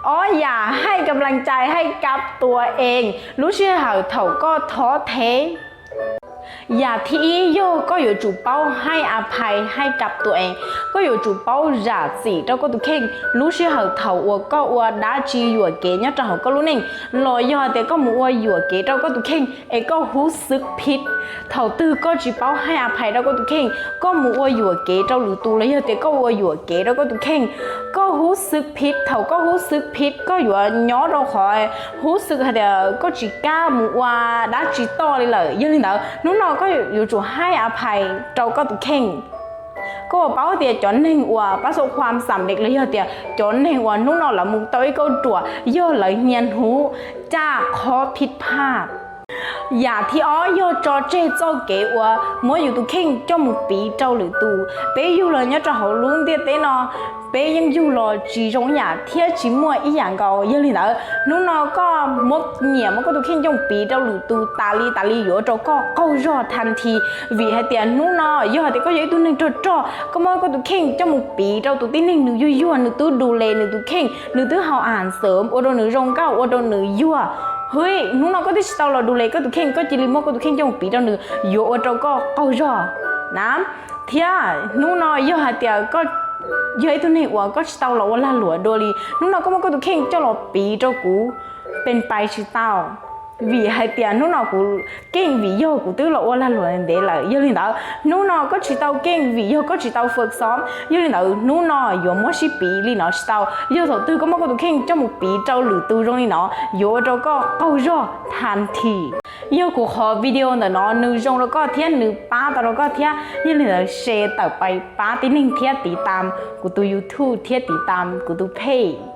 Ob yam hais kam laj cai hais kab tua ees lub sij hawm thaum koj thov thev. Yam thib ib yog koj yuav tsum paub hais a phais hais kab tua ees. Koj yuav tsum paub zam txim rau koj tus kheej lub sij hawm thaum uas koj ua dab tsi yuam kev nyob rau hauv koj lub neej, los yog tias koj mus ua yuam kev rau koj tus kheej es koj hub xwb phiv. Thaum twg koj tsis paub hais a phais rau koj tus kheej, koj mus ua yuam kev rau lwm tus los yog tias koj ua yuam kev rau koj tus kheej, koj hub xwb phiv. Thaum koj hub xwb phiv koj yuav nyob rau qhov hub xwb hais tias koj tsis kam mus ua dab tsi toj li lawm. Yog li ntawd hnub no koj yuav tsum hais a phais rau koj tus kheej. Koj puas paub tias cov neeg uas pab xo khuam xam lej los yog tias cov neeg uas hnub no lawv mus tau ib kauj ruam yog lawv nyiam hnub caj qhov phiv phaj. Yam thib ob yog tso tseg txoj kev uas muab yus tus kheej coj mus piv rau lwm tus. Peb yug los nyob rau hauv lub ntiaj teb no, peb yeej yug los tsis zoo ib yam thiab tsis muaj ib yam nkaus. Yog li ntawd hnub no koj muab nyiam muab koj tus kheej coj mus piv rau lwm tus tas li tas li yuav ua rau koj qaug zog tha thi. Vim hais tias hnub no yog hais tias koj yog ib tug neeg rog rog, koj muab koj tus kheej coj mus piv rau tus tib neeg nws yuag yuag, nws twb du les nws tus kheej, nws twb haus a xwm ua rau nws zoo nkauj ua rau nws yuag. Hwj, hnub no koj twb tsis tau los du les koj tus kheej, koj cia li muab koj tus kheej coj mus piv rau nws yuav ua rau koj qaug zog na. Thiab hnub no yog hais tias koj yog ib tug neeg uas koj tsis tau los ua lag luam dua li, hnub no koj muab koj tus kheej coj los piv rau kuv, pes pais tsis tau. Vim hais tias hnub no kuv keej vim yog kuv twb los ua lag luam ntev lawm. Yog li ntawd hnub no koj tsis tau keej vim yog koj tsis tau fwm xov. Yog li ntawd hnub no yuav muab sib piv li no tsis tau. Yog thaum twg koj muab koj tus kheej coj mus piv rau lwm tus zoo li no yuav ua rau koj qaug zog tha thi. Yog kuv qhov video ntawm no nws zoo rau koj thiab nws pab tau rau koj thiab, yog li ntawd share tawm pais pab tib neeg thiab tiv tam kuv tus YouTube thiab tiv tam kuv tus page.